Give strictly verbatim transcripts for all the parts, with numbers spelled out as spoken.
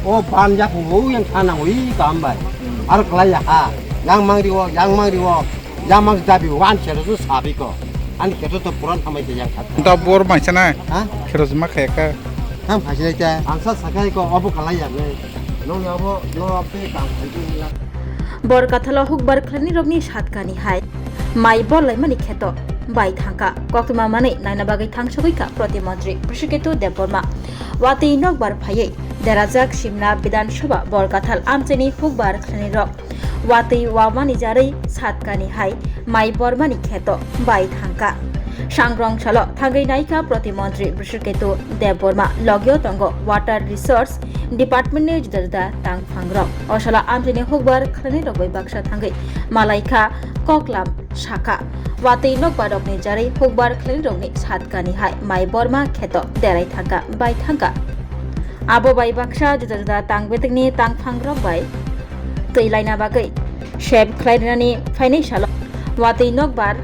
O ban yaphung o yang sana ui kam bai. Ar kalai ya ha. Yang mang riwo, yang mang riwo. Yang mang dabi wan kheto tu sabi ko. Ani kheto to puran thamai te yang khat. Da bor mai sana. Ha? Kheto ma khaya ka. Ham phai sinai ta. Ang sa sakai ko obo kalai ya ne. Nong ya bo no ape kam khai tu ya. Bor kathalo hukbar khlani rokni satkani hai. Mai bor laimani kheto bai thangka. Koktwma manwi naina bagwi thangsogwi ka Protimontri Brisiketu Debbarma. Watwi nokbar phaiwi derajak Simna Bidhan Sabha Borkathal amchaini hukbar khlainai rok watwi wamani jarwi satkani hai mai bormani kheto bai thangka. Sangrong salo thangwi naikha Protimontri Brisiketu Debbarma, logio tongo Water Resource Department ni juda juda tangphangrok. O salo amchaini hukbar khlainai rok bai baksa thangwi malaikha koklam sakha. Watwi nokbarokni jarwi hukbar khlainirokni satkani hai mai borma kheto derai thangka bai thangka. Abo bai baksa juda juda tang betekni tangphangrok bai twi laina bagwi sep khlai rinani phainai salo watwi nokbar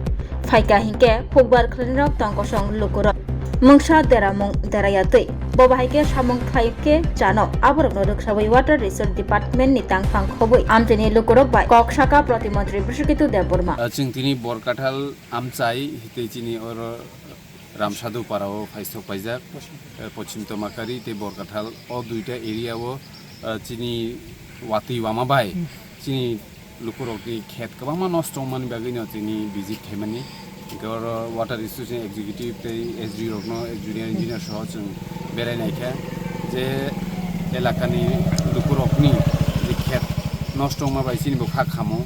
phaika hinkhe hukbar khlainirok tong kosong lukurok mungsa deramung derayatwi. Bo bahai khe samung khlai khe chano aborokno rwksawi Water Resource Department ni tangphang khobwi amchaini lukurok bai kok saka Protimontri Brisiketu Debbarma. Ah, chwng tini Borkathal amchai tei chini oro Ramsadhu para o phaisok paijak, eh, Pochim Tomakari tei Borkathal o duita area o, ah, chini watwi wama bai chini lukurokni khet kwbangma nosto wngmani bagwino chini visit khaimani. Hwnkhe oro Water Resource Executive tei S D O rokno, Junior Engineer soho chwng berai naikha je elakani lukurokni je khet nosto wngma bai chini bo kha khamo,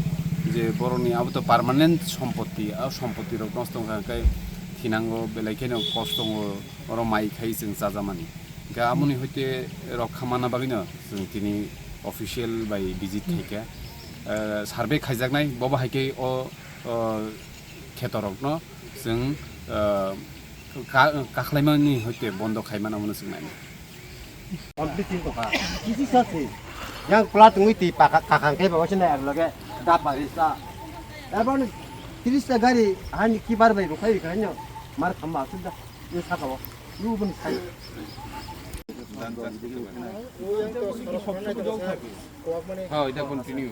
je borokni abo to permanent sompotti, a sompotti rok nosto wngkha, hwnkhe thinango belai kheno kostongo oro mai khai chwng chajamani. Hwnkhe amoni hoite rok khamana bagwino chwng tini official bai visit khaikha. Eh, survey khaijaknai, bo bahai khe o, o, khetorokno chwng, eh, ka-, kakhlaimani hoite bondo khaimano, omono chwng nainai. Complete tongkha. Kisi sa se. Yang pla tongwi twi pakha, kakhang khe bo sene loge da parisa. Ebon tiris ta gari hani kibar bai rukhai khainyo. Mar khamma asuk da. Ye saka bo. Lu bun sai. Ha, ita continue.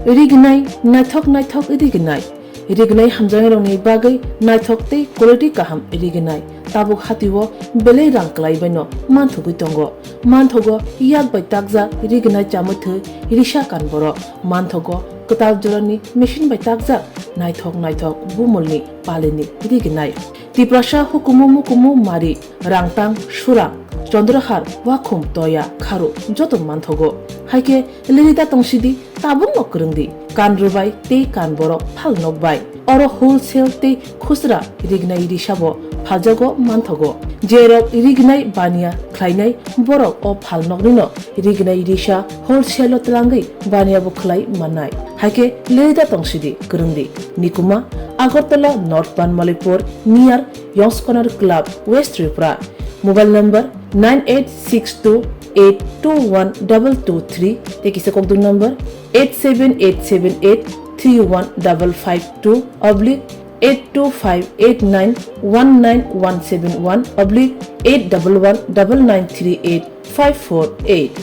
Rignai, naithok naithok rignai. Rignai hamjaknairokni bagwi naithok tei quality kaham rignai. Tabuk hatio belai rang kwlaibaino manthogwi tongo. Manthogo yak bai takjak rignai chamwi thwi risa kan borok. Manthogo kwtal jorani machine bai takjak naithok naithok bumulni palini rignai. Tiprasa hukumu mukumu mari Rangtang, Surang, Chandrahar, Wakhum, Toya, Kharu joto manthogo. Hai khe lirida tongsidi, tabukno kwrwngdi, kan rwbai tei kan borok phal nokbai. Oro wholesale tei khusra rignai risabo phaljago manthogo. Jerok rignai baniya khlainai borok o phalnoknino rignai risa wholesale-o twlangwi baniyabo khlai mannai. Hai khe lirida tongsidi, kwrwngdi. Nikuma, Agartala North Banmalipur, near Yongskonar Club, West Tripura. Mobile number nine eight six two eight two one double two three tei kisa kokdwng number eight seven eight seven eight three one double five two oblique eight two five eight nine one nine one seven one oblique eight double one double nine three eight five four eight.